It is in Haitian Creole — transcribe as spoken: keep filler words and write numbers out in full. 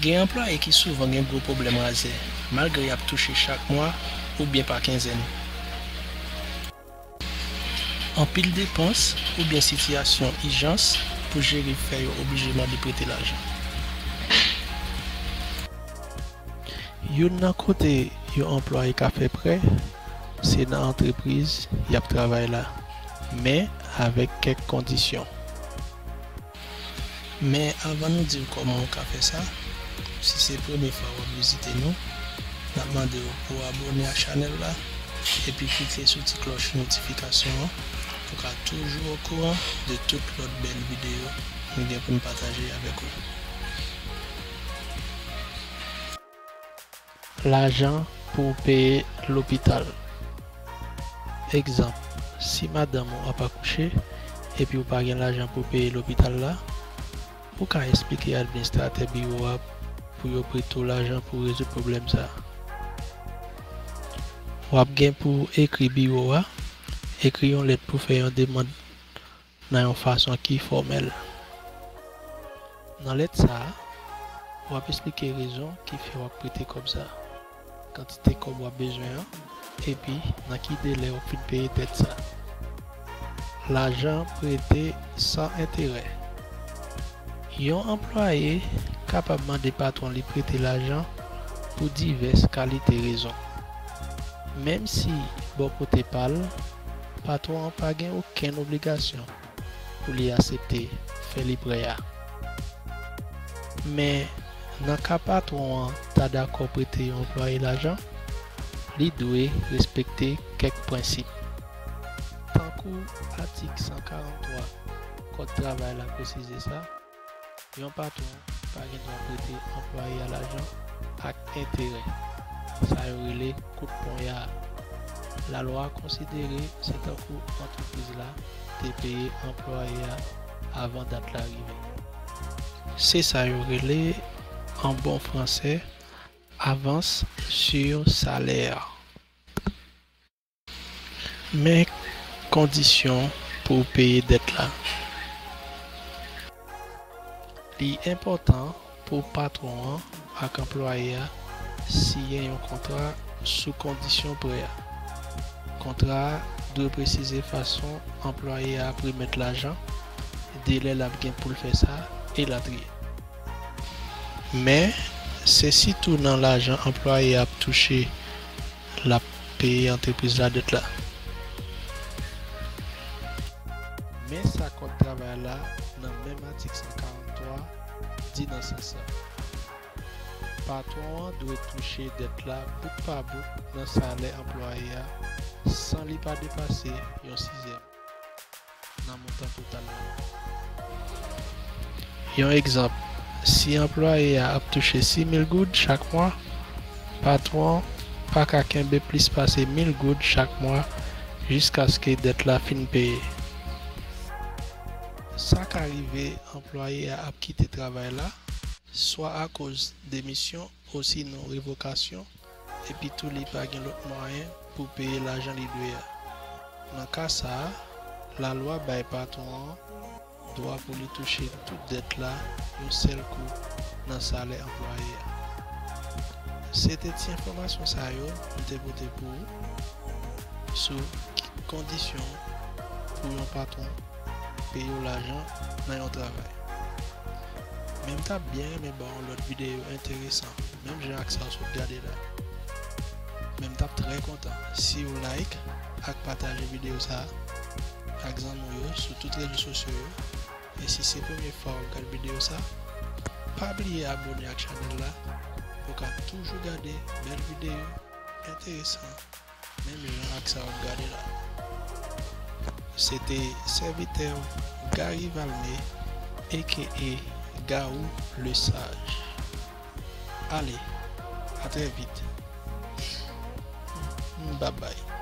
Gen anplwaye ki souvan gen gwo pwoblèm razè, malgre y ap touche chak mwa oubyen pa kenzèn. Anpil depans oubyen sitiyasyon ijans pou jere fè yo oblije mande prete lajan. Youn nan kote yon anplwaye ka fè prè, se nan antrepriz y ap travay la, men avèk kèk kondisyon. Men avan nou di w kòman w ka fè sa, si se premye fwa w ap vizite nou, n ap mande w pou w abòne ak chanèl la epi klike sou ti klòch notifikasyon an pou w ka toujou okouran de tout lòt bèl videyo nou gen pou n pataje avèk ou. Lajan pou w peye lopital. Egzanp, si madanm ou ap akouche epi w pa gen lajan pou w peye lopital la, ou ka esplike administratè biwo a pou yo prete w lajan pou w rezoud pwoblèm sa a. W ap gen pou w ekri biwo a, ekri yon lèt pou fè yon demann nan yon fason ki fòmèl. Nan lèt sa a, w ap esplike rezon ki fè w ap prete kòb sa a, kantite kòb w ap bezwen an, epi nan ki delè w ap fin peye dèt sa a. Lajan prete san enterè. Yon anplwaye kapab mande patwon li prete lajan pou divès kalite rezon. Menm si bò kote pa l, patwon an pa gen okenn obligasyon pou li aksepte fè li prè a. Men, nan ka patwon an ta dakò prete yon anplwaye lajan, li dwe respekte kèk prensip. Tankou atik san karant twa Kòd travay la presize sa, yon patwon pa gen dwa prete anplwaye a lajan ak enterè. Sa yo rele kout ponya a. Lalwa konsidere se tankou antrepriz la te peye anplwaye a avan dat la rive. Se sa yo rele, an bon fransè, avance sur salaire. Men kondisyon pou w peye dèt la. Li enpòtan pou patwon an ak anplwaye a siyen yon kontra sou kondisyon prè a. Kontra a dwe presize fason anplwaye a ap remèt lajan, delè l ap gen pou l fè sa, elatriye. Men, se sitou nan lajan anplwaye a ap touche l ap peye antrepriz la dèt la. Men sa Kòd travay la nan menm atik san karant twa di nan sans sa. Patwon an dwe touche dèt la bout pa bout nan salè anplwaye a san li pa depase yon sizèm nan montan total la. Yon egzanp, si anplwaye a ap touche sis mil goud chak mwa, patwon an pa ka kenbe plis pase mil goud chak mwa jiskaske dèt la fin peye. Sa ka rive anplwaye a ap kite travay la, swa akoz demisyon osinon revokasyon, epi tou li pa gen lòt mwayen pou peye lajan li dwe a. Nan ka sa a, lalwa bay patwon an dwa pou li touche tout dèt la yon sèl kou nan salè anplwaye a. Se te ti enfòmasyon sa yo m te pote pou ou sou ki kondisyon pou yon patwon peye w lajan nan yon travay. Men m t ap byen renmen ba w yon lòt videyo enteresan, menm jan ak sa w sot gade la. Men m t ap trè kontan si w like ak pataje videyo sa a ak zanmi w yo sou tout rezo sosyo yo. E si se premye fwa w ap gade videyo sa, pa bliye abòne ak chanèl la pou w ka toujou gade bèl videyo enteresan menm jan ak sa w ap gade la. Se te sèvitè w Gary Valmé, aka Garou le Sage. Ale, a trè vit. Babay.